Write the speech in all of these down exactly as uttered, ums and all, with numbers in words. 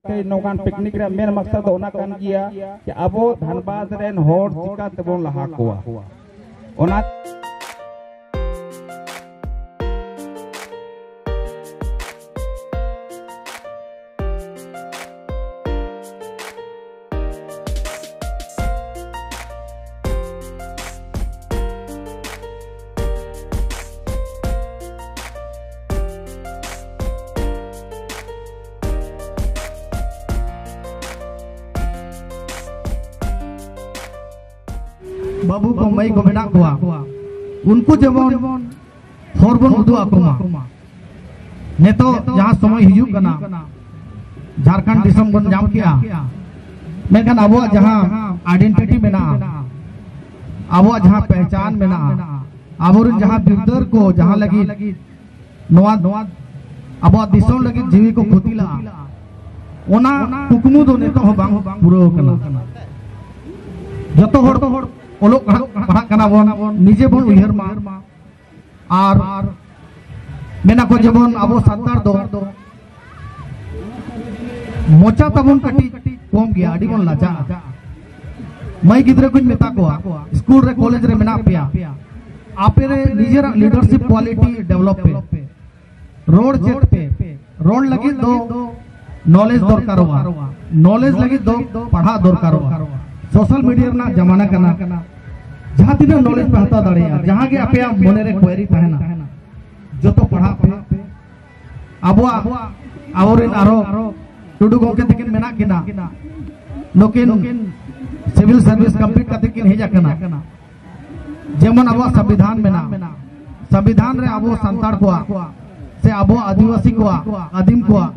ᱥᱮ ᱱᱚᱝᱠᱟᱱ ᱯᱤᱠᱱᱤᱠ ᱨᱮᱭᱟᱜ ᱢᱮᱱ ᱢᱟᱠᱥᱟᱫ ᱫᱚ ᱚᱱᱟ ᱠᱟᱱ ᱜᱮᱭᱟ ᱡᱮ ᱟᱵᱚ ᱫᱷᱟᱱᱵᱟᱫᱽ ᱨᱮᱱ ᱦᱚᱲ ᱪᱤᱠᱟ ᱛᱮᱵᱚᱱ ᱞᱟᱦᱟ ᱠᱚᱣᱟ᱾ ᱚᱱᱟ ᱵᱟᱹᱵᱩ ᱠᱚ, ᱢᱟᱹᱭ ᱠᱚ ᱢᱮᱱᱟᱜ ᱠᱚᱣᱟ, ᱩᱱᱠᱩ ᱡᱮᱢᱚᱱ ᱦᱚᱨ ᱵᱚᱱ ᱩᱫᱩᱜ ᱟᱠᱚ ᱢᱟ᱾ ᱱᱤᱛᱚᱜ ᱡᱟᱦᱟᱸ ᱥᱚᱢᱚᱭ ᱦᱤᱡᱩᱜ ᱠᱟᱱᱟ, ᱡᱷᱟᱲᱠᱷᱚᱸᱰ ᱫᱤᱥᱚᱢ ᱵᱚᱱ ᱧᱟᱢ ᱠᱮᱜᱼᱟ, ᱢᱮᱱᱠᱷᱟᱱ ᱟᱵᱚᱣᱟᱜ ᱡᱟᱦᱟᱸ ᱟᱭᱰᱮᱱᱴᱤᱴᱤ ᱢᱮᱱᱟᱜᱼᱟ, ᱟᱵᱚᱣᱟᱜ ᱡᱟᱦᱟᱸ ᱯᱮᱦᱪᱟᱱ ᱢᱮᱱᱟᱜᱼᱟ, ᱟᱵᱚᱨᱮᱱ ᱡᱟᱦᱟᱸ ᱵᱤᱨᱫᱟᱹᱨ ᱠᱚ ᱡᱟᱦᱟᱸ ᱞᱟᱹᱜᱤᱫ ᱱᱚᱣᱟ ᱟᱵᱚᱣᱟᱜ ᱫᱤᱥᱚᱢ ᱞᱟᱹᱜᱤᱫ ᱡᱤᱣᱤ ᱠᱚ ᱠᱷᱚᱛᱤ ᱞᱟᱜᱼᱟ, ᱚᱱᱟ ᱠᱩᱠᱢᱩ ᱫᱚ ᱱᱤᱛᱚᱜ ᱦᱚᱸ ᱵᱟᱝ ᱯᱩᱨᱟᱹᱣ ᱠᱟᱱᱟ᱾ ᱡᱚᱛᱚ ᱦᱚᱲ ᱚᱞᱚᱜ ᱯᱟᱲᱦᱟᱜ ᱠᱟᱱᱟ ᱵᱚᱱ, ᱱᱤᱡᱮ ᱵᱚᱱ ᱩᱭᱦᱟᱹᱨ ᱢᱟ᱾ ᱟᱨ ᱢᱮᱱᱟ ᱠᱚ ᱡᱮᱢᱚᱱ ᱟᱵᱚ ᱥᱟᱱᱛᱟᱲ ᱫᱚ ᱢᱚᱪᱟ ᱛᱟᱵᱚᱱ ᱠᱟᱹᱴᱤᱡ ᱠᱚᱢ ᱜᱮᱭᱟ, ᱟᱹᱰᱤ ᱵᱚᱱ ᱞᱟᱡᱟᱜᱼᱟ᱾ ᱢᱟᱹᱭ ᱜᱤᱫᱽᱨᱟᱹ ᱠᱚᱧ ᱢᱮᱛᱟ ᱠᱚᱣᱟ, ᱥᱠᱩᱞ ᱨᱮ, ᱠᱚᱞᱮᱡᱽ ᱨᱮ ᱢᱮᱱᱟᱜ ᱯᱮᱭᱟ, ᱟᱯᱮ ᱨᱮ ᱱᱤᱡᱮᱨᱟᱜ ᱞᱤᱰᱟᱨᱥᱤᱯ ᱠᱣᱟᱞᱤᱴᱤ ᱰᱮᱵᱷᱞᱚᱯ ᱯᱮ᱾ ᱨᱚᱲ ᱪᱮᱫ ᱯᱮ᱾ ᱨᱚᱲ ᱞᱟᱹᱜᱤᱫ ᱫᱚ ᱱᱚᱞᱮᱡᱽ ᱫᱚᱨᱠᱟᱨᱚᱜᱼᱟ, ᱱᱚᱞᱮᱡᱽ ᱞᱟᱹᱜᱤᱫ ᱫᱚ ᱯᱟᱲᱦᱟᱜ ᱫᱚᱨᱠᱟᱨᱚᱜᱼᱟ᱾ ᱥᱳᱥᱟᱞ ᱢᱤᱰᱤᱭᱟ ᱨᱮᱱᱟᱜ ᱡᱟᱢᱟᱱᱟ ᱠᱟᱱᱟ, ᱡᱟᱦᱟᱸ ᱛᱤᱱᱟᱹᱜ ᱱᱚᱞᱮᱡᱽ ᱯᱮ ᱦᱟᱛᱟᱣ ᱫᱟᱲᱮᱭᱟᱜᱼᱟ, ᱡᱟᱦᱟᱸ ᱜᱮ ᱟᱯᱮᱭᱟᱜ ᱢᱚᱱᱮ ᱨᱮ ᱠᱚᱭᱨᱤ ᱛᱟᱦᱮᱱᱟ, ᱡᱚᱛᱚ ᱯᱟᱲᱦᱟᱜ ᱯᱮ᱾ ᱟᱵᱚᱣᱟᱜ, ᱟᱵᱚᱨᱮᱱ ᱟᱨᱦᱚᱸ ᱴᱩᱰᱩ ᱜᱚᱢᱠᱮ ᱛᱟᱹᱠᱤᱱ ᱢᱮᱱᱟᱜ ᱠᱤᱱᱟ, ᱱᱩᱠᱤᱱ ᱥᱤᱵᱤᱞ ᱥᱟᱨᱵᱷᱤᱥ ᱠᱚᱢᱯᱞᱤᱴ ᱠᱟᱛᱮ ᱠᱤᱱ ᱦᱮᱡ ᱟᱠᱟᱱᱟ᱾ ᱡᱮᱢᱚᱱ ᱟᱵᱚᱣᱟᱜ ᱥᱚᱝᱵᱤᱫᱷᱟᱱ ᱢᱮᱱᱟᱜᱼᱟ, ᱥᱚᱝᱵᱤᱫᱷᱟᱱ ᱨᱮ ᱟᱵᱚ ᱥᱟᱱᱛᱟᱲ ᱠᱚᱣᱟᱜ ᱥᱮ ᱟᱵᱚ ᱟᱹᱫᱤᱵᱟᱹᱥᱤ ᱠᱚᱣᱟᱜ, ᱟᱹᱫᱤᱢ ᱠᱚᱣᱟᱜ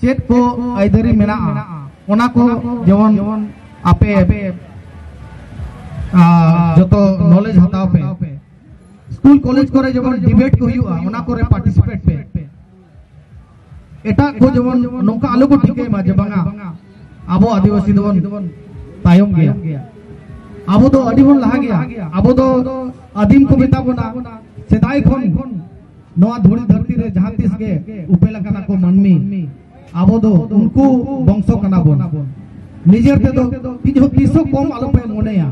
ᱪᱮᱫ ᱠᱚ ᱟᱹᱭᱫᱟᱹᱨᱤ ᱢᱮᱱᱟᱜᱼᱟ, ᱚᱱᱟ ᱠᱚ ᱡᱮᱢᱚᱱ ᱟᱯᱮ, ᱟ, ᱡᱚᱛᱚ ᱱᱚᱞᱮᱡᱽ ᱦᱟᱛᱟᱣ ᱯᱮ᱾ ᱥᱠᱩᱞ ᱠᱚᱞᱮᱡᱽ ᱠᱚᱨᱮ ᱡᱮᱢᱚᱱ ᱰᱤᱵᱮᱴ ᱠᱚ ᱦᱩᱭᱩᱜᱼᱟ, ᱚᱱᱟ ᱠᱚᱨᱮ ᱯᱟᱨᱴᱤᱥᱤᱯᱮᱴ ᱯᱮ᱾ ᱮᱴᱟᱜ ᱠᱚ ᱡᱮᱢᱚᱱ ᱱᱚᱝᱠᱟ ᱟᱞᱚ ᱠᱚ ᱴᱷᱤᱠᱟᱹᱭ ᱢᱟ ᱡᱮ ᱵᱟᱝᱟ, ᱟᱵᱚ ᱟᱹᱫᱤᱵᱟᱹᱥᱤ ᱫᱚᱵᱚᱱ ᱛᱟᱭᱚᱢ ᱜᱮᱭᱟ᱾ ᱟᱵᱚ ᱫᱚ ᱟᱹᱰᱤ ᱵᱚᱱ ᱞᱟᱦᱟ ᱜᱮᱭᱟ᱾ ᱟᱵᱚ ᱫᱚ ᱟᱹᱫᱤᱢ ᱠᱚ ᱢᱮᱛᱟ ᱵᱚᱱᱟ, ᱥᱮᱫᱟᱭ ᱠᱷᱚᱱ ᱱᱚᱣᱟ ᱫᱷᱩᱲᱤ ᱫᱷᱟᱹᱨᱛᱤ ᱨᱮ ᱡᱟᱦᱟᱸ ᱛᱤᱥ ᱜᱮ ᱩᱯᱮᱞ ᱟᱠᱟᱱᱟ ᱠᱚ ᱢᱟᱹᱱᱢᱤ᱾ ᱟᱵᱚ ᱫᱚ ᱩᱱᱠᱩ ᱵᱚᱝᱥᱚ ᱠᱟᱱᱟ ᱵᱚᱱ᱾ ᱱᱤᱡᱮᱨ ᱛᱮᱫᱚ ᱛᱤᱥ ᱦᱚᱸ, ᱛᱤᱥ ᱦᱚᱸ ᱠᱚᱢ ᱟᱞᱚᱯᱮ ᱢᱚᱱᱮᱭᱟ᱾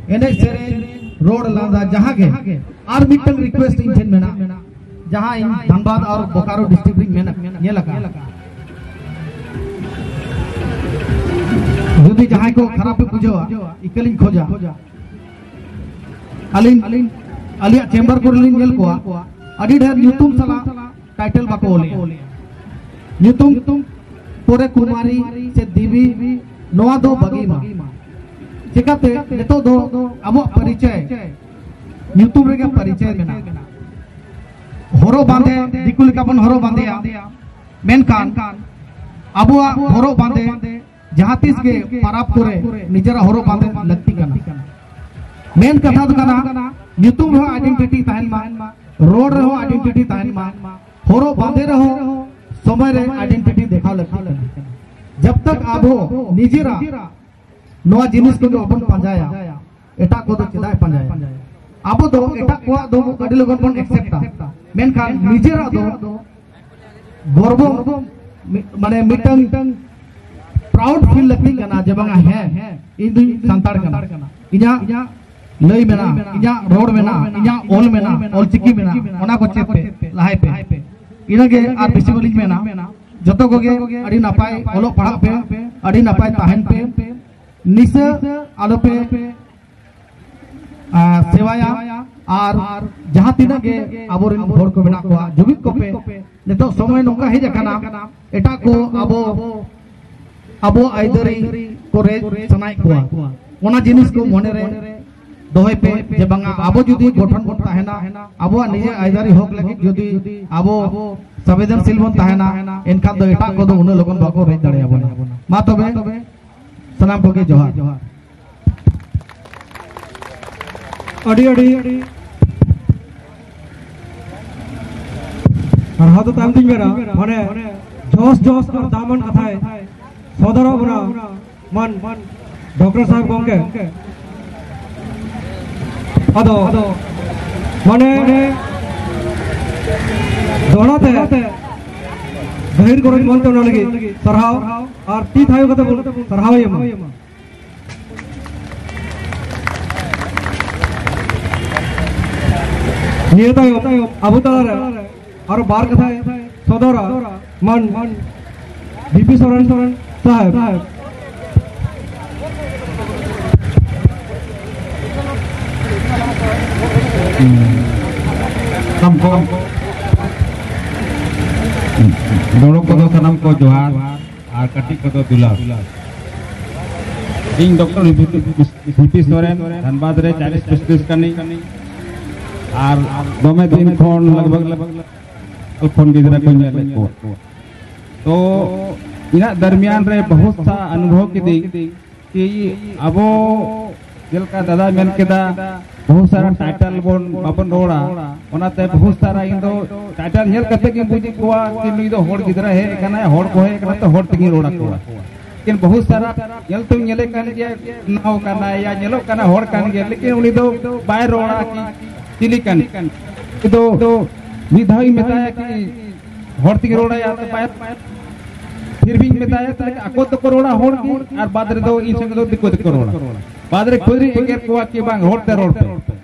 ᱮᱱᱮᱡ ᱥᱮᱨᱮᱧ, ᱨᱚᱲ ᱞᱟᱸᱫᱟ, ᱡᱟᱦᱟᱸ ᱜᱮ᱾ ᱟᱨ ᱢᱤᱫᱴᱟᱝ ᱨᱤᱠᱩᱭᱮᱥᱴ ᱤᱧ ᱴᱷᱮᱱ ᱢᱮᱱᱟᱜᱼᱟ, ᱡᱟᱦᱟᱸ ᱤᱧ ᱫᱷᱟᱱᱵᱟᱫᱽ ᱟᱨ ᱵᱳᱠᱟᱨᱳ ᱰᱤᱥᱴᱨᱤᱠᱴ ᱨᱤᱧ ᱢᱮᱱ, ᱧᱮᱞ ᱟᱠᱟᱫᱼᱟ, ᱡᱩᱫᱤ ᱡᱟᱦᱟᱸᱭ ᱠᱚ ᱠᱷᱟᱨᱟᱯ ᱯᱮ ᱵᱩᱡᱷᱟᱹᱣᱟ, ᱤᱠᱟᱹᱞᱤᱧ ᱠᱷᱚᱡᱟ, ᱟᱹᱞᱤᱧ, ᱟᱹᱞᱤᱧᱟᱜ ᱪᱮᱢᱵᱟᱨ ᱠᱚᱨᱮ ᱞᱤᱧ ᱧᱮᱞ ᱠᱚᱣᱟ, ᱟᱹᱰᱤ ᱰᱷᱮᱨ ᱧᱩᱛᱩᱢ ᱥᱟᱞᱟᱜ ᱴᱟᱭᱴᱮᱞ ᱵᱟᱠᱚ ᱚᱞᱮᱜᱼᱟ᱾ ᱧᱩᱛᱩᱢ ᱯᱚᱨᱮ ᱠᱩᱢᱟᱨᱤ ᱥᱮ ᱫᱮᱵᱤ, ᱱᱚᱣᱟ ᱫᱚ ᱵᱟᱹᱜᱤ ᱢᱟ᱾ ᱪᱮᱠᱟᱛᱮ ᱱᱤᱛᱚᱜ ᱫᱚ ᱟᱵᱚᱣᱟᱜ ᱯᱚᱨᱤᱪᱚᱭ, ᱧᱩᱛᱩᱢ ᱨᱮᱜᱮ ᱯᱚᱨᱤᱪᱚᱭ ᱢᱮᱱᱟᱜᱼᱟ᱾ ᱦᱚᱨᱚᱜ ᱵᱟᱸᱫᱮ ᱫᱤᱠᱩ ᱞᱮᱠᱟ ᱵᱚᱱ ᱦᱚᱨᱚᱜ ᱵᱟᱸᱫᱮᱭᱟ, ᱢᱮᱱᱠᱷᱟᱱ ᱟᱵᱚᱣᱟᱜ ᱦᱚᱨᱚᱜ ᱵᱟᱸᱫᱮ ᱡᱟᱦᱟᱸ ᱛᱤᱥ ᱜᱮ ᱯᱟᱨᱟᱵᱽ ᱠᱚᱨᱮ ᱱᱤᱡᱮᱨᱟᱜ ᱦᱚᱨᱚᱜ ᱵᱟᱸᱫᱮ ᱞᱟᱹᱠᱛᱤ ᱠᱟᱱᱟ᱾ ᱢᱮᱱ ᱠᱟᱛᱷᱟ ᱫᱚ ᱠᱟᱱᱟ, ᱧᱩᱛᱩᱢ ᱨᱮᱦᱚᱸ ᱟᱭᱰᱮᱱᱴᱤᱴᱤ ᱛᱟᱦᱮᱱ ᱢᱟ, ᱨᱚᱲ ᱨᱮᱦᱚᱸ ᱟᱭᱰᱮᱱᱴᱤᱴᱤ ᱛᱟᱦᱮᱱ ᱢᱟ, ᱦᱚᱨᱚᱜ ᱵᱟᱸᱫᱮ ᱨᱮᱦᱚᱸ ᱥᱚᱢᱚᱭ ᱨᱮ ᱟᱭᱰᱮᱱᱴᱤᱴᱤ ᱫᱮᱠᱷᱟᱣ ᱞᱟᱹᱠᱛᱤ ᱠᱟᱱᱟ᱾ ᱡᱟᱵ ᱛᱟᱠ ᱟᱵᱚ ᱱᱤᱡᱮᱨᱟᱜ ᱱᱚᱣᱟ ᱡᱤᱱᱤᱥ ᱠᱚ ᱵᱟᱵᱚᱱ ᱯᱟᱸᱡᱟᱭᱟ, ᱮᱴᱟᱜ ᱠᱚᱫᱚ ᱪᱮᱫᱟᱜ ᱮ ᱯᱟᱸᱡᱟᱭᱟ? ᱟᱵᱚ ᱫᱚ ᱮᱴᱟᱜ ᱠᱚᱣᱟᱜ ᱫᱚ ᱟᱹᱰᱤ ᱞᱚᱜᱚᱱ ᱵᱚᱱ ᱮᱠᱥᱮᱯᱴᱟ, ᱢᱮᱱᱠᱷᱟᱱ ᱱᱤᱡᱮᱨᱟᱜ ᱫᱚ ᱜᱚᱨᱵᱚ, ᱢᱤ-, ᱢᱟᱱᱮ ᱢᱤᱫᱴᱟᱝ ᱯᱨᱟᱩᱰ ᱯᱷᱤᱞ ᱞᱟᱹᱠᱛᱤ ᱠᱟᱱᱟ ᱡᱮ ᱵᱟᱝᱟ, ᱦᱮᱸ, ᱤᱧ ᱫᱩᱧ ᱥᱟᱱᱛᱟᱲ ᱠᱟᱱᱟ, ᱤᱧᱟᱹᱜ ᱞᱟᱹᱭ ᱢᱮᱱᱟᱜᱼᱟ, ᱤᱧᱟᱹᱜ ᱨᱚᱲ ᱢᱮᱱᱟᱜᱼᱟ, ᱤᱧᱟᱹᱜ ᱚᱞ ᱢᱮᱱᱟᱜᱼᱟ, ᱚᱞᱪᱤᱠᱤ ᱢᱮᱱᱟᱜᱼᱟ, ᱚᱱᱟ ᱠᱚ ᱪᱮᱫ ᱯᱮ, ᱞᱟᱦᱟᱭ ᱯᱮ᱾ ᱤᱱᱟᱹᱜᱮ, ᱟᱨ ᱵᱮᱥᱤ ᱵᱟᱹᱞᱤᱧ ᱢᱮᱱᱟ, ᱡᱚᱛᱚ ᱠᱚᱜᱮ ᱟᱹᱰᱤ ᱱᱟᱯᱟᱭ ᱚᱞᱚᱜ ᱯᱟᱲᱦᱟᱜ ᱯᱮ, ᱟᱹᱰᱤ ᱱᱟᱯᱟᱭ ᱛᱟᱦᱮᱱ ᱯᱮ, ᱱᱤᱥᱟᱹ ᱟᱞᱚᱯᱮ, ᱟ, ᱥᱮᱣᱟᱭᱟ᱾ ᱟᱨ ᱡᱟᱦᱟᱸ ᱛᱤᱱᱟᱹᱜ ᱜᱮ ᱟᱵᱚᱨᱮᱱ ᱦᱚᱲ ᱠᱚ ᱢᱮᱱᱟᱜ ᱠᱚᱣᱟ, ᱡᱩᱢᱤᱫ ᱠᱚᱯᱮ᱾ ᱱᱤᱛᱚᱜ ᱥᱚᱢᱚᱭ ᱱᱚᱝᱠᱟ ᱦᱮᱡ ᱟᱠᱟᱱᱟ, ᱮᱴᱟᱜ ᱠᱚ ᱟᱵᱚ, ᱟᱵᱚ ᱟᱹᱭᱫᱟᱹᱨᱤ ᱠᱚᱨᱮ ᱥᱟᱱᱟᱭᱮᱫ ᱠᱚᱣᱟ᱾ ᱚᱱᱟ ᱡᱤᱱᱤᱥ ᱠᱚ ᱢᱚᱱᱮ ᱨᱮ ᱫᱚᱦᱚᱭ ᱯᱮ ᱡᱮ ᱵᱟᱝᱟ, ᱟᱵᱚ ᱡᱩᱫᱤ ᱜᱚᱴᱷᱚᱱ ᱵᱚᱱ ᱛᱟᱦᱮᱱᱟ, ᱟᱵᱚᱣᱟᱜ ᱱᱤᱡᱮ ᱟᱹᱭᱫᱟᱹᱨᱤ ᱦᱚᱠ ᱞᱟᱹᱜᱤᱫ ᱡᱩᱫᱤ ᱟᱵᱚ ᱥᱚᱝᱵᱤᱫᱷᱟᱱᱥᱤᱞ ᱵᱚᱱ ᱛᱟᱦᱮᱱᱟ, ᱮᱱᱠᱷᱟᱱ ᱫᱚ ᱮᱴᱟᱜ ᱠᱚᱫᱚ ᱩᱱᱟᱹᱜ ᱞᱚᱜᱚᱱ ᱵᱟᱠᱚ ᱨᱮᱡ ᱫᱟᱲᱮᱭᱟᱵᱚᱱᱟ᱾ ᱢᱟ ᱛᱚᱵᱮ, ᱥᱟᱱᱟᱢ ᱠᱚᱜᱮ ᱡᱚᱦᱟᱨ᱾ ᱟᱹᱰᱤ ᱟᱹᱰᱤ ᱟᱨᱦᱚᱸ ᱫᱚ ᱛᱟᱭᱚᱢ ᱛᱤᱧ ᱢᱮᱱᱟ, ᱢᱟᱱᱮ ᱡᱚᱥ ᱡᱚᱥ ᱟᱨ ᱫᱟᱢᱟᱱ ᱠᱟᱛᱷᱟᱭ ᱥᱚᱫᱚᱨᱟᱜ ᱵᱚᱱᱟ ᱢᱟᱱ ᱰᱚᱠᱴᱚᱨ ᱥᱟᱦᱮᱵ ᱜᱚᱢᱠᱮ᱾ ᱟᱫᱚ ᱢᱟᱱᱮ ᱫᱚᱦᱲᱟ ᱛᱮ ᱜᱟᱹᱦᱤᱨ ᱜᱚᱨᱚᱡᱽ ᱢᱚᱱᱛᱮ ᱚᱱᱟ ᱞᱟᱹᱜᱤᱫ ᱥᱟᱨᱦᱟᱣ ᱟᱨ ᱛᱤ ᱛᱷᱟᱭᱚ ᱠᱟᱛᱮ ᱵᱚᱱ ᱥᱟᱨᱦᱟᱣ ᱮᱢᱟ᱾ ᱱᱤᱭᱟᱹ ᱛᱟᱭᱚᱢ ᱟᱵᱚ ᱛᱟᱞᱟᱨᱮ ᱟᱨᱚ ᱵᱟᱨ ᱠᱟᱛᱷᱟᱭ ᱥᱚᱫᱚᱨᱟ ᱢᱟᱱ ᱵᱤᱯᱤ ᱥᱚᱨᱮᱱ ᱥᱚᱨᱮᱱ ᱥᱟᱦᱮᱵᱽ᱾ ᱥᱟᱱᱟᱢ ᱠᱚ, ᱫᱩᱲᱩᱵ ᱠᱚᱫᱚ ᱥᱟᱱᱟᱢ ᱠᱚ ᱡᱚᱦᱟᱨ ᱟᱨ ᱠᱟᱹᱴᱤᱡ ᱠᱚᱫᱚ ᱫᱩᱞᱟᱹᱲ᱾ ᱤᱧ ᱰᱚᱠᱴᱚᱨ ᱵᱤᱯᱤ ᱥᱚᱨᱮᱱ, ᱫᱷᱟᱱᱵᱟᱫᱽ ᱨᱮ ᱪᱟᱭᱤᱞᱰ ᱥᱯᱮᱥᱟᱞᱤᱥᱴ ᱠᱟᱹᱱᱟᱹᱧ᱾ ᱟᱨ ᱫᱚᱢᱮ ᱫᱤᱱ ᱠᱷᱚᱱ ᱞᱟᱜᱽ ᱵᱷᱟᱜᱽ ᱠᱷᱚᱱ ᱜᱤᱫᱽᱨᱟᱹ ᱠᱚᱧ ᱧᱮᱞᱮᱫ ᱠᱚᱣᱟ᱾ ᱛᱚ ᱤᱧᱟᱹᱜ ᱫᱟᱨᱢᱤᱭᱟᱱ ᱨᱮ ᱵᱚᱦᱩᱛ ᱥᱟ ᱚᱱᱩᱵᱷᱚᱵ ᱠᱤᱫᱟᱹᱧ ᱠᱤ ᱟᱵᱚ ᱡᱮᱞᱮᱠᱟ ᱫᱟᱫᱟ ᱢᱮᱱ ᱠᱮᱫᱟ, ᱵᱚᱦᱩᱛ ᱥᱟᱨᱟ ᱴᱟᱭᱴᱟᱞ ᱵᱚᱱ ᱵᱟᱵᱚᱱ ᱨᱚᱲᱟ, ᱚᱱᱟᱛᱮ ᱵᱚᱦᱩᱛ ᱥᱟᱨᱟ ᱤᱧ ᱫᱚ ᱴᱟᱭᱴᱟᱞ ᱧᱮᱞ ᱠᱟᱛᱮ ᱜᱤᱧ ᱵᱩᱡᱮᱫ ᱠᱚᱣᱟ ᱠᱤ ᱱᱩᱭ ᱫᱚ ᱦᱚᱲ ᱜᱤᱫᱽᱨᱟᱹ ᱦᱮᱡ ᱟᱠᱟᱱᱟᱭ, ᱦᱚᱲ ᱠᱚ ᱦᱮᱡ ᱟᱠᱟᱱᱟ, ᱛᱚ ᱦᱚᱲ ᱛᱮᱜᱤᱧ ᱨᱚᱲ ᱟᱠᱚᱣᱟ᱾ ᱞᱮᱠᱤᱱ ᱵᱚᱦᱩᱛ ᱥᱟᱨᱟ ᱧᱮᱞ ᱛᱮᱢ ᱧᱮᱞᱮ ᱠᱟᱱ ᱜᱮᱭᱟ, ᱱᱟᱣ ᱠᱟᱱᱟᱭ ᱭᱟ ᱧᱮᱞᱚᱜ ᱠᱟᱱᱟ ᱦᱚᱲ ᱠᱟᱱ ᱜᱮᱭᱟ, ᱞᱮᱠᱤᱱ ᱩᱱᱤ ᱫᱚ ᱵᱟᱭ ᱨᱚᱲᱟ ᱠᱤ ᱪᱤᱞᱤ ᱠᱟᱱ ᱫᱚ᱾ ᱢᱤᱫ ᱫᱷᱟᱣ ᱤᱧ ᱢᱮᱛᱟᱭᱟ ᱠᱤ ᱦᱚᱲ ᱛᱮᱜᱮ ᱨᱚᱲᱟᱭᱟ, ᱛᱚ ᱵᱟᱭ, ᱯᱷᱤᱨ ᱵᱷᱤᱧ ᱢᱮᱛᱟᱭᱟ ᱛᱟᱦᱞᱮ ᱟᱠᱚ ᱛᱮᱠᱚ ᱨᱚᱲᱟ ᱦᱚᱲ ᱜᱮ, ᱟᱨ ᱵᱟᱫ ᱨᱮᱫᱚ ᱤᱧ ᱥᱚᱸᱜᱮ ᱫᱚ ᱫᱤᱠᱩ ᱛᱮᱠᱚ ᱨᱚᱲᱟ᱾ ᱵᱟᱫ ᱨᱮ ᱠᱷᱩᱫ ᱨᱤᱧ ᱮᱜᱮᱨ ᱠᱚᱣᱟ ᱠᱤ ᱵᱟᱝ, ᱦᱚᱲ ᱛᱮ ᱨᱚᱲ ᱯᱮ᱾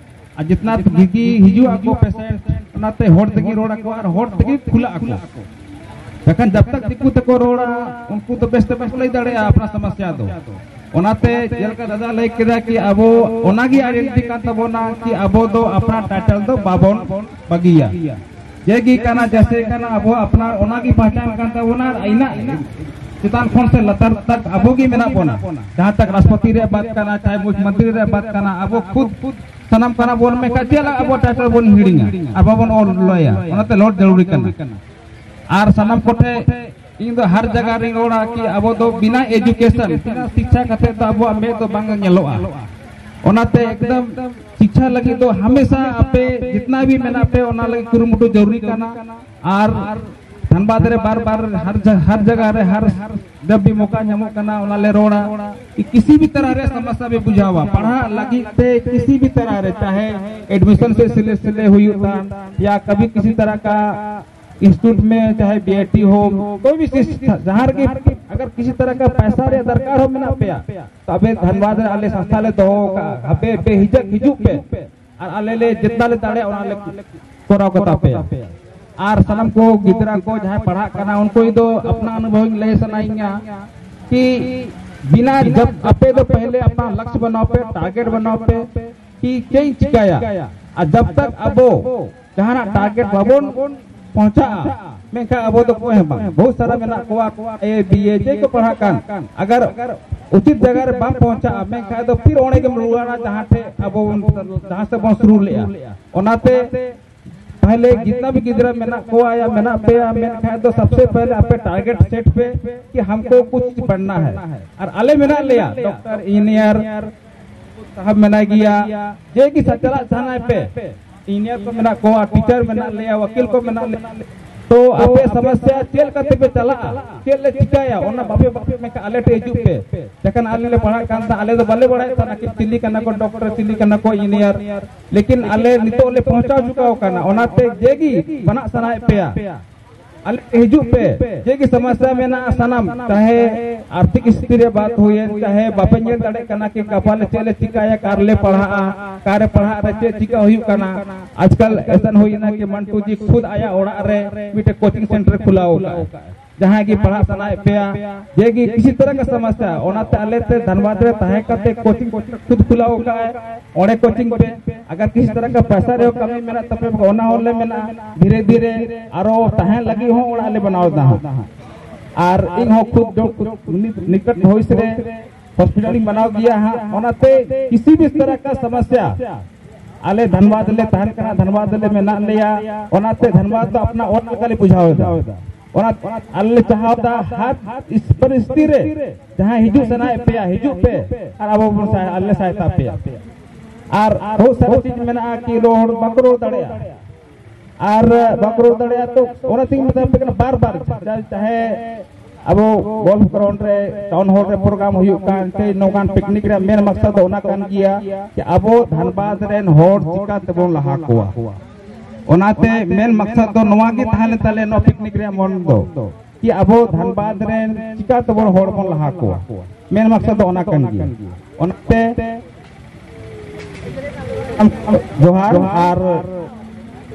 ᱟᱨ ᱡᱤᱛᱱᱟ ᱜᱤᱫᱤ ᱦᱤᱡᱩᱜ ᱟᱠᱚ ᱯᱮᱥᱮᱱᱴ, ᱚᱱᱟᱛᱮ ᱦᱚᱲ ᱛᱮᱜᱮ ᱨᱚᱲ ᱟᱠᱚ ᱟᱨ ᱦᱚᱲ ᱛᱮᱜᱮ ᱠᱷᱩᱞᱟᱹᱜ ᱟᱠᱚ᱾ ᱵᱟᱠᱷᱟᱱ ᱡᱟᱵ ᱛᱟᱠ ᱫᱤᱠᱩ ᱛᱮᱠᱚ ᱨᱚᱲᱟ, ᱩᱱᱠᱩ ᱫᱚ ᱵᱮᱥ ᱛᱮ ᱵᱟᱠᱚ ᱞᱟᱹᱭ ᱫᱟᱲᱮᱭᱟᱜᱼᱟ ᱟᱯᱱᱟ ᱥᱚᱢᱚᱥᱭᱟ ᱫᱚ᱾ ᱚᱱᱟᱛᱮ ᱡᱮᱞᱮᱠᱟ ᱫᱟᱫᱟ ᱞᱟᱹᱭ ᱠᱮᱫᱟ ᱠᱤ ᱟᱵᱚ ᱚᱱᱟᱜᱮ ᱟᱭᱰᱮᱱᱴᱤᱴᱤ ᱠᱟᱱ ᱛᱟᱵᱚᱱᱟ ᱠᱤ ᱟᱵᱚ ᱫᱚ ᱟᱯᱱᱟᱨ ᱴᱟᱭᱴᱮᱞ ᱫᱚ ᱵᱟᱵᱚᱱ ᱵᱟᱹᱜᱤᱭᱟ᱾ ᱡᱮ ᱜᱮ ᱠᱟᱱᱟ, ᱡᱮᱥᱮ ᱠᱟᱱᱟ, ᱟᱵᱚ ᱟᱯᱱᱟᱨ ᱚᱱᱟᱜᱮ ᱯᱟᱦᱪᱟᱱ ᱠᱟᱱ ᱛᱟᱵᱚᱱᱟ᱾ ᱟᱨ ᱤᱱᱟᱹᱜ ᱪᱮᱛᱟᱱ ᱠᱷᱚᱱ ᱥᱮ ᱞᱟᱛᱟᱨ ᱛᱟᱠ ᱟᱵᱚ ᱜᱮ ᱢᱮᱱᱟᱜ ᱵᱚᱱᱟ᱾ ᱡᱟᱦᱟᱸ ᱛᱟᱠ ᱨᱟᱥᱴᱨᱚᱯᱚᱛᱤ ᱨᱮᱭᱟᱜ ᱵᱟᱛ ᱠᱟᱱᱟ, ᱪᱟᱦᱮ ᱢᱩᱠᱷᱭᱚᱢᱚᱱᱛᱨᱤ ᱨᱮᱭᱟᱜ ᱵᱟᱛ ᱠᱟᱱᱟ, ᱟᱵᱚ ᱠᱷᱩᱫ ᱥᱟᱱᱟᱢ ᱠᱟᱱᱟ ᱵᱚᱱ, ᱢᱮᱱᱠᱷᱟᱱ ᱪᱮᱫ ᱞᱟᱹᱜᱤᱫ ᱟᱵᱚ ᱴᱟᱭᱴᱮᱞ ᱵᱚᱱ ᱦᱤᱲᱤᱧᱟ ᱟᱨ ᱵᱟᱵᱚᱱ ᱚᱞ ᱞᱚᱭᱟ? ᱚᱱᱟᱛᱮ ᱞᱚᱰ ᱡᱟᱹᱨᱩᱲᱤ ᱠᱟᱱᱟ᱾ ᱟᱨ ᱥᱟᱱᱟᱢ ᱠᱚᱴᱷᱮ ᱤᱧ ᱫᱚ ᱦᱟᱨ ᱡᱟᱭᱜᱟ ᱨᱤᱧ ᱨᱚᱲᱟ ᱠᱤ ᱟᱵᱚ ᱫᱚ ᱵᱤᱱᱟ ᱮᱡᱩᱠᱮᱥᱚᱱ, ᱵᱤᱱᱟ ᱥᱤᱠᱪᱷᱟ ᱠᱟᱛᱮ ᱫᱚ ᱟᱵᱚᱣᱟᱜ ᱢᱮᱫ ᱫᱚ ᱵᱟᱝ ᱧᱮᱞᱚᱜᱼᱟ᱾ ᱚᱱᱟᱛᱮ ᱮᱠᱫᱚᱢ ᱥᱤᱠᱪᱷᱟ ᱞᱟᱹᱜᱤᱫ ᱫᱚ ᱦᱟᱢᱮᱥᱟ ᱟᱯᱮ ᱡᱤᱛᱱᱟ ᱵᱷᱤ ᱢᱮᱱᱟᱜ ᱯᱮ, ᱚᱱᱟ ᱞᱟᱹᱜᱤᱫ ᱠᱩᱨᱩᱢᱩᱴᱩ ᱡᱟᱹᱨᱩᱨᱤ ᱠᱟᱱᱟ᱾ ᱟᱨ ᱫᱷᱟᱱᱵᱟᱫᱽ ᱨᱮ ᱵᱟᱨ ᱵᱟᱨ ᱦᱟᱨ ᱡᱟ-, ᱦᱟᱨ ᱡᱟᱭᱜᱟ ᱨᱮ ᱦᱟᱨ ᱡᱟᱵ ᱵᱷᱤ ᱢᱚᱠᱟ ᱧᱟᱢᱚᱜ ᱠᱟᱱᱟ, ᱚᱱᱟ ᱞᱮ ᱨᱚᱲᱟ᱾ ᱠᱤᱥᱤ ᱵᱷᱤ ᱛᱟᱨᱟ ᱨᱮ ᱥᱟᱢᱟᱥᱭᱟ ᱵᱷᱤ ᱵᱩᱡᱷᱟᱣᱟ, ᱯᱟᱲᱦᱟᱜ ᱞᱟᱹᱜᱤᱫ ᱛᱮ ᱠᱤᱥᱤ ᱵᱷᱤ ᱛᱟᱨᱟ ᱨᱮ, ᱪᱟᱦᱮ ᱮᱰᱢᱤᱥᱚᱱ ᱥᱮ ᱥᱤᱞᱮ ᱥᱤᱞᱮ ᱦᱩᱭᱩᱜ ᱛᱟᱢ ᱭᱟ ᱠᱟᱵᱷᱤ ᱠᱤᱥᱤ ᱛᱟᱨᱟ ᱠᱟ इंस्टीट्यूट में, चाहे बीआईटी हो, कोई भी संस्था, जहाँ की अगर किसी तरह का पैसा रे दरकार हो मेना पे, तो अबे धनबाद रे आले संस्था ले दो का, अबे बेहिचक हिजुक पे, ᱟᱨ ᱟᱞᱮ ᱞᱮ ᱡᱮᱛᱱᱟ ᱞᱮ ᱫᱟᱲᱮᱭᱟᱜᱼᱟ, ᱚᱱᱟ ᱞᱮ ᱠᱚᱨᱟᱣ ᱠᱟᱛᱟ ᱯᱮᱭᱟ᱾ ᱟᱨ ᱥᱟᱱᱟᱢ ᱠᱚ ᱜᱤᱫᱽᱨᱟᱹ ᱠᱚ ᱡᱟᱦᱟᱸᱭ ᱯᱟᱲᱦᱟᱜ ᱠᱟᱱᱟ, ᱩᱱᱠᱩ ᱫᱚ ᱟᱯᱱᱟ ᱚᱱᱩᱵᱷᱚᱵ ᱤᱧ ᱞᱟᱹᱭ ᱥᱟᱱᱟᱭᱤᱧᱟ ᱠᱤ ᱵᱤᱱᱟ ᱡᱟᱵ ᱟᱯᱮ ᱫᱚ ᱯᱮᱦᱞᱮ ᱟᱯᱱᱟ ᱞᱟᱠᱥᱭᱚ ᱵᱟᱱᱟᱣ ᱯᱮ, ᱴᱟᱨᱜᱮᱴ ᱵᱟᱱᱟᱣ ᱯᱮ ᱠᱤ ᱪᱮᱫ ᱤᱧ ᱪᱤᱠᱟᱹᱭᱟ᱾ ᱟᱨ ᱡᱟᱵ ᱛᱟᱠ ᱟᱵᱚ ᱡᱟᱦᱟᱱᱟᱜ ᱴᱟᱨᱜᱮᱴ ᱵᱟᱵᱚᱱ ᱯᱚᱦᱚᱸᱪᱟᱜᱼᱟ, ᱢᱮᱱᱠᱷᱟᱱ ᱟᱵᱚ ᱫᱚ ᱚᱠᱚᱭ ᱦᱚᱸ ᱵᱟᱝ᱾ ᱵᱚᱦᱩᱛ ᱥᱟᱨᱟ ᱢᱮᱱᱟᱜ ᱠᱚᱣᱟ, ᱮ ᱵᱤ ᱮ ᱡᱮ ᱠᱚ ᱯᱟᱲᱦᱟᱜ ᱠᱟᱱ, ᱟᱜᱟᱨ ᱩᱪᱤᱛ ᱡᱟᱭᱜᱟ ᱨᱮ ᱵᱟᱢ ᱯᱚᱦᱚᱸᱪᱟᱜᱼᱟ, ᱢᱮᱱᱠᱷᱟᱱ ᱫᱚ ᱯᱷᱤᱨ ᱚᱸᱰᱮ ᱜᱮᱢ ᱨᱩᱣᱟᱹᱲᱟ, ᱡᱟᱦᱟᱸ ᱴᱷᱮᱡ ᱟᱵᱚ ᱵᱚᱱ, ᱡᱟᱦᱟᱸ ᱥᱮᱫ ᱵᱚᱱ ᱥᱩᱨᱩ ᱞᱮᱜᱼᱟ᱾ ᱚᱱᱟᱛᱮ ᱯᱟᱦᱞᱮ ᱡᱤᱛᱱᱟ ᱵᱷᱤ ᱜᱤᱫᱽᱨᱟᱹ ᱢᱮᱱᱟᱜ ᱠᱚᱣᱟ ᱭᱟ ᱢᱮᱱᱟᱜ ᱯᱮᱭᱟ, ᱢᱮᱱᱠᱷᱟᱱ ᱫᱚ ᱥᱚᱵᱥᱮ ᱯᱟᱦᱞᱮ ᱟᱯᱮ ᱴᱟᱨᱜᱮᱴ ᱥᱮᱴ ᱯᱮ ᱠᱤ ᱦᱟᱢᱠᱳ ᱠᱩᱪ ᱯᱟᱲᱷᱱᱟ ᱦᱟᱭ᱾ ᱟᱨ ᱟᱞᱮ ᱢᱮᱱᱟᱜ ᱞᱮᱭᱟ, ᱰᱚᱠᱴᱚᱨ, ᱤᱧᱡᱤᱱᱤᱭᱟᱨ ᱥᱟᱦᱟᱵ ᱢᱮᱱᱟᱭ ᱜᱮᱭᱟ, ᱡᱮ ᱜᱮ ᱥᱟ-, ᱪᱟᱞᱟᱜ ᱥᱟᱱᱟᱭ ᱯᱮ, ᱤᱧᱡᱤᱱᱤᱭᱟᱨ ᱠᱚ ᱢᱮᱱᱟᱜ ᱠᱚᱣᱟ, ᱴᱤᱪᱟᱨ ᱢᱮᱱᱟᱜ ᱞᱮᱭᱟ, ᱣᱟᱠᱤᱞ ᱠᱚ ᱢᱮᱱᱟᱜ ᱞᱮᱭᱟ᱾ ᱛᱚ ᱟᱯᱮ ᱥᱚᱢᱚᱥᱥᱟ ᱪᱮᱫ ᱞᱮᱠᱟᱛᱮ ᱯᱮ ᱪᱟᱞᱟᱜᱼᱟ, ᱪᱮᱫ ᱞᱮ ᱪᱤᱠᱟᱹᱭᱟ, ᱚᱱᱟ ᱵᱟᱯᱮ, ᱵᱟᱯᱮ ᱢᱮᱱᱠᱷᱟᱱ ᱟᱞᱮ ᱴᱷᱮᱱ ᱦᱤᱡᱩᱜ ᱯᱮ᱾ ᱡᱚᱠᱷᱚᱱ ᱟᱞᱮ ᱞᱮ ᱯᱟᱲᱦᱟᱜ ᱠᱟᱱ ᱛᱟᱦᱮᱸ, ᱟᱞᱮ ᱫᱚ ᱵᱟᱞᱮ ᱵᱟᱲᱟᱭᱮᱫ ᱛᱟᱦᱮᱱᱟ ᱠᱤ ᱪᱤᱞᱤ ᱠᱟᱱᱟ ᱠᱚ ᱰᱚᱠᱴᱚᱨ, ᱪᱤᱞᱤ ᱠᱟᱱᱟ ᱠᱚ ᱤᱧᱡᱤᱱᱤᱭᱟᱨ, ᱞᱮᱠᱤᱱ ᱟᱞᱮ ᱱᱤᱛᱚᱜ ᱞᱮ ᱯᱚᱦᱚᱸᱪᱟᱣ ᱪᱩᱠᱟᱣ ᱠᱟᱱᱟ᱾ ᱚᱱᱟᱛᱮ ᱡᱮ ᱜᱮ ᱵᱟᱱᱟᱜ ᱥᱟᱱᱟᱭᱮᱫ ᱯᱮᱭᱟ, ᱟᱞᱮ ᱦᱤᱡᱩᱜ ᱯᱮ, ᱪᱮᱫ ᱜᱮ ᱥᱚᱢᱚᱥᱥᱟ ᱢᱮᱱᱟᱜᱼᱟ, ᱥᱟᱱᱟᱢ, ᱪᱟᱦᱮ ᱟᱨᱛᱷᱤᱠ ᱥᱛᱷᱤᱛᱤ ᱨᱮ ᱵᱟᱛ ᱦᱩᱭᱮᱱ, ᱪᱟᱦᱮ ᱵᱟᱯᱮ ᱧᱮᱞ ᱫᱟᱲᱮᱭᱟᱜ ᱠᱟᱱᱟ ᱠᱤ ᱜᱟᱯᱟ ᱞᱮ ᱪᱮᱫ ᱞᱮ ᱪᱤᱠᱟᱭᱟ, ᱠᱟᱨ ᱞᱮ ᱯᱟᱲᱦᱟᱜᱼᱟ, ᱠᱟᱨ ᱨᱮ ᱯᱟᱲᱦᱟᱜ ᱨᱮ ᱪᱮᱫ ᱪᱤᱠᱟ ᱦᱩᱭᱩᱜ ᱠᱟᱱᱟ᱾ ᱟᱡᱠᱟᱞ ᱮᱥᱟᱱ ᱦᱩᱭᱱᱟ ᱠᱤ ᱢᱟᱱᱴᱩ ᱡᱤ ᱠᱷᱩᱫ ᱟᱭᱟᱜ ᱚᱲᱟᱜ ᱨᱮ ᱢᱤᱫᱴᱮᱡ ᱠᱳᱪᱤᱝ ᱥᱮᱱᱴᱟᱨ ᱠᱷᱩᱞᱟᱣ ᱟᱠᱟᱫᱼᱟ᱾ ᱡᱟᱦᱟᱸᱭ ᱜᱮ ᱯᱟᱲᱦᱟᱜ ᱥᱟᱱᱟᱭᱮᱫ ᱯᱮᱭᱟ, ᱡᱮ ᱜᱮ ᱠᱤᱥᱤ ᱛᱚᱨᱟ ᱠᱟ ᱥᱚᱢᱚᱥᱥᱟ, ᱚᱱᱟᱛᱮ ᱟᱞᱮ ᱛᱮ ᱫᱷᱟᱱᱵᱟᱫᱽ ᱨᱮ ᱛᱟᱦᱮᱸ ᱠᱟᱛᱮ ᱠᱳᱪᱤᱝ ᱠᱷᱩᱫ ᱠᱷᱩᱞᱟᱣ ᱟᱠᱟᱫᱼᱟ, ᱚᱸᱰᱮ ᱠᱳᱪᱤᱝ ᱯᱮ᱾ ᱟᱜᱟᱨ ᱠᱤᱥᱤ ᱛᱚᱨᱟ ᱠᱟ ᱯᱟᱭᱥᱟ ᱨᱮᱦᱚᱸ ᱠᱟᱹᱢᱤ ᱢᱮᱱᱟᱜ ᱛᱟᱯᱮ, ᱚᱱᱟ ᱦᱚᱸ ᱞᱮ ᱢᱮᱱᱟ᱾ ᱫᱷᱤᱨᱮ ᱫᱷᱤᱨᱮ ᱟᱨᱚ ᱛᱟᱦᱮᱸ ᱞᱟᱹᱜᱤᱫ ᱦᱚᱸ ᱚᱲᱟᱜ ᱞᱮ ᱵᱮᱱᱟᱣ ᱮᱫᱟ ᱦᱟᱸᱜ᱾ ᱟᱨ ᱤᱧ ᱦᱚᱸ ᱠᱷᱩᱫ ᱡᱚ-, ᱱᱤᱛ ᱱᱤᱠᱚᱴ ᱵᱷᱚᱵᱤᱥ ᱨᱮ ᱦᱚᱥᱯᱤᱴᱟᱞ ᱤᱧ ᱵᱮᱱᱟᱣ ᱜᱮᱭᱟ ᱦᱟᱸᱜ᱾ ᱚᱱᱟᱛᱮ ᱠᱤᱥᱤ ᱵᱤᱥ ᱛᱚᱨᱟ ᱠᱟ ᱥᱚᱢᱚᱥᱥᱟ, ᱟᱞᱮ ᱫᱷᱟᱱᱵᱟᱫᱽ ᱞᱮ ᱛᱟᱦᱮᱱ ᱠᱟᱱᱟ, ᱫᱷᱟᱱᱵᱟᱫᱽ ᱞᱮ ᱢᱮᱱᱟᱜ ᱞᱮᱭᱟ, ᱚᱱᱟᱛᱮ ᱫᱷᱟᱱᱵᱟᱫᱽ ᱫᱚ ᱟᱯᱱᱟ ᱚᱲᱟᱜ ᱞᱮᱠᱟ ᱞᱮ ᱵᱩᱡᱷᱟᱹᱣ ᱮᱫᱟ᱾ ᱚᱱᱟ ᱟᱞᱮ ᱞᱮ ᱪᱟᱦᱟᱣ ᱮᱫᱟ, ᱦᱟᱨ ᱯᱚᱨᱤᱥᱛᱷᱤᱛᱤ ᱨᱮ ᱡᱟᱦᱟᱸᱭ ᱦᱤᱡᱩᱜ ᱥᱟᱱᱟᱭᱮᱫ ᱯᱮᱭᱟ, ᱦᱤᱡᱩᱜ ᱯᱮ ᱟᱨ ᱟᱵᱚ ᱵᱚᱱ ᱥᱟᱭ-, ᱟᱞᱮ ᱥᱟᱭᱛᱟ ᱯᱮᱭᱟ᱾ ᱟᱨ ᱵᱚᱦᱩᱛ ᱥᱟᱨᱟ ᱪᱤᱡᱽ ᱢᱮᱱᱟᱜᱼᱟ ᱠᱤ ᱨᱚᱲ ᱵᱟᱠᱚ ᱨᱚᱲ ᱫᱟᱲᱮᱭᱟᱜᱼᱟ, ᱟᱨ ᱵᱟᱠᱚ ᱨᱚᱲ ᱫᱟᱲᱮᱭᱟᱜᱼᱟ, ᱛᱚ ᱚᱱᱟ ᱛᱮᱜᱮ ᱢᱮᱛᱟ ᱯᱮ ᱠᱟᱱᱟ ᱵᱟᱨ ᱵᱟᱨ, ᱪᱟᱦᱮ ᱟᱵᱚ ᱜᱚᱞᱯᱷ ᱜᱨᱟᱣᱩᱱᱰ ᱨᱮ, ᱴᱟᱣᱩᱱ ᱦᱚᱞ ᱨᱮ ᱯᱨᱳᱜᱨᱟᱢ ᱦᱩᱭᱩᱜ ᱠᱟᱱ, ᱪᱮ ᱱᱚᱝᱠᱟᱱ ᱯᱤᱠᱱᱤᱠ ᱨᱮᱭᱟᱜ ᱢᱮᱱ ᱢᱟᱠᱥᱟᱫ ᱫᱚ ᱚᱱᱟ ᱠᱟᱱ ᱜᱮᱭᱟ ᱡᱮ ᱟᱵᱚ ᱫᱷᱟᱱᱵᱟᱫᱽ ᱨᱮᱱ ᱦᱚᱲ ᱪᱤᱠᱟ ᱛᱮᱵᱚᱱ ᱞᱟᱦᱟ ᱠᱚᱣᱟ᱾ ᱚᱱᱟᱛᱮ ᱢᱮᱱ ᱢᱟᱠᱥᱟᱫ ᱫᱚ ᱱᱚᱣᱟ ᱜᱮ ᱛᱟᱦᱮᱸ ᱞᱮᱱ ᱛᱟᱞᱮᱭᱟ, ᱱᱚᱣᱟ ᱯᱤᱠᱱᱤᱠ ᱨᱮᱭᱟᱜ ᱢᱚᱱ ᱫᱚ, ᱠᱤ ᱟᱵᱚ ᱫᱷᱟᱱᱵᱟᱫᱽ ᱨᱮᱱ ᱪᱤᱠᱟᱹ ᱛᱮᱵᱚᱱ ᱦᱚᱲ ᱵᱚᱱ ᱞᱟᱦᱟ ᱠᱚᱣᱟ, ᱢᱮᱱ ᱢᱟᱠᱥᱟᱫ ᱫᱚ ᱚᱱᱟ ᱠᱟᱱ ᱜᱮᱭᱟ᱾ ᱚᱱᱟᱛᱮ ᱡᱚᱦᱟᱨ, ᱟᱨ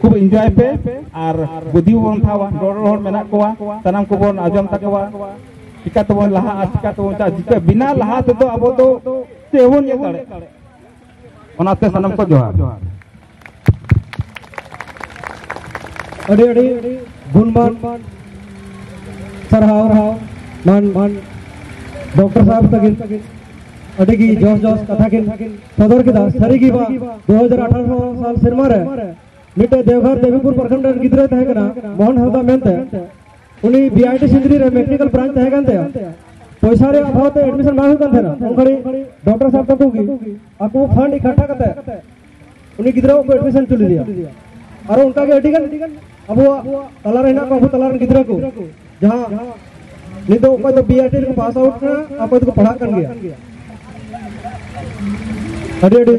ᱠᱷᱩᱵ ᱤᱱᱡᱚᱭ ᱯᱮ, ᱟᱨ ᱵᱩᱫᱷᱤ ᱵᱚᱱ ᱛᱷᱟᱣᱟ, ᱨᱚᱲ ᱦᱚᱲ ᱢᱮᱱᱟᱜ ᱠᱚᱣᱟ, ᱥᱟᱱᱟᱢ ᱠᱚᱵᱚᱱ ᱟᱸᱡᱚᱢ ᱛᱟᱠᱚᱣᱟ, ᱪᱤᱠᱟᱹ ᱛᱮᱵᱚᱱ ᱞᱟᱦᱟᱜᱼᱟ, ᱪᱤᱠᱟᱹ ᱛᱮᱵᱚᱱ ᱪᱟᱞᱟᱜᱼᱟ, ᱪᱤᱠᱟᱹ ᱵᱤᱱᱟ ᱞᱟᱦᱟ ᱛᱮᱫᱚ ᱟᱵᱚ ᱫᱚ ᱪᱮᱫ ᱦᱚᱸᱵᱚᱱ ᱧᱮᱞ ᱫᱟᱲᱮᱭᱟᱜᱼᱟ᱾ ᱚᱱᱟᱛᱮ ᱥᱟᱱᱟᱢ ᱠᱚ ᱡᱚᱦᱟᱨ᱾ ᱟᱹᱰᱤ ᱟᱹᱰᱤ ᱜᱩᱱᱢᱟᱱ ᱥᱟᱨᱦᱟᱣ ᱢᱟᱱ ᱰᱚᱠᱴᱚᱨ ᱥᱟᱦᱮᱵ ᱛᱟᱹᱠᱤᱱ ᱟᱹᱰᱤ ᱜᱮ ᱡᱚᱥ ᱡᱚᱥ ᱠᱟᱛᱷᱟ ᱠᱤᱱ ᱥᱚᱫᱚᱨ ᱠᱮᱫᱟ᱾ ᱥᱟᱹᱨᱤ ᱜᱮ ᱵᱟ ᱫᱩ ᱦᱟᱡᱟᱨ ᱟᱴᱷᱟᱨᱚ ᱥᱟᱞ ᱥᱮᱨᱢᱟ ᱨᱮ ᱢᱤᱫᱴᱮᱡ ᱫᱮᱣᱜᱷᱚᱨ ᱫᱮᱵᱤᱯᱩᱨ ᱯᱨᱚᱠᱷᱚᱸᱰ ᱨᱮᱱ ᱜᱤᱫᱽᱨᱟᱹᱭ ᱛᱟᱦᱮᱸ ᱠᱟᱱᱟ ᱢᱳᱦᱚᱱ ᱦᱟᱸᱥᱫᱟ ᱢᱮᱱᱛᱮ᱾ ᱩᱱᱤ ᱵᱤ ᱟᱭ ᱴᱤ ᱥᱤᱱᱫᱽᱨᱤ ᱨᱮ ᱢᱮᱠᱟᱱᱤᱠᱟᱞ ᱵᱨᱟᱧᱪ ᱛᱟᱦᱮᱸ ᱠᱟᱱ ᱛᱟᱭᱟ᱾ ᱯᱚᱭᱥᱟ ᱨᱮᱭᱟᱜ ᱚᱵᱷᱟᱵ ᱛᱮ ᱮᱰᱢᱤᱥᱚᱱ ᱵᱟᱝ ᱦᱩᱭᱩᱜ ᱠᱟᱱ ᱛᱟᱦᱮᱱᱟ᱾ ᱩᱱ ᱜᱷᱟᱹᱲᱤᱡ ᱰᱚᱠᱴᱚᱨ ᱥᱟᱦᱮᱵ ᱛᱟᱠᱚ ᱜᱮ ᱟᱠᱚ ᱯᱷᱟᱱᱰ ᱤᱠᱟᱴᱷᱟ ᱠᱟᱛᱮ ᱩᱱᱤ ᱜᱤᱫᱽᱨᱟᱹ ᱠᱚ ᱮᱰᱢᱤᱥᱚᱱ ᱦᱚᱪᱚ ᱞᱮᱫᱮᱭᱟ᱾ ᱟᱨᱚ ᱚᱱᱠᱟ ᱜᱮ ᱟᱹᱰᱤ ᱜᱟᱱ ᱟᱵᱚᱣᱟᱜ ᱛᱟᱞᱟᱨᱮ ᱦᱮᱱᱟᱜ ᱠᱚᱣᱟ, ᱟᱵᱚ ᱛᱟᱞᱟᱨᱮᱱ ᱜᱤᱫᱽᱨᱟᱹ ᱠᱚ, ᱡᱟᱦᱟᱸ ᱱᱤᱛ ᱫᱚ ᱚᱠᱚᱭ ᱫᱚ ᱵᱤ ᱟᱭ ᱴᱤ ᱨᱮᱠᱚ ᱯᱟᱥ ᱟᱣᱩᱴ ᱠᱟᱱᱟ, ᱚᱠᱚᱭ ᱫᱚᱠᱚ ᱯᱟᱲᱦᱟᱜ ᱠᱟᱱ ᱜᱮᱭᱟ᱾ ᱟᱹᱰᱤ ᱟᱹᱰᱤ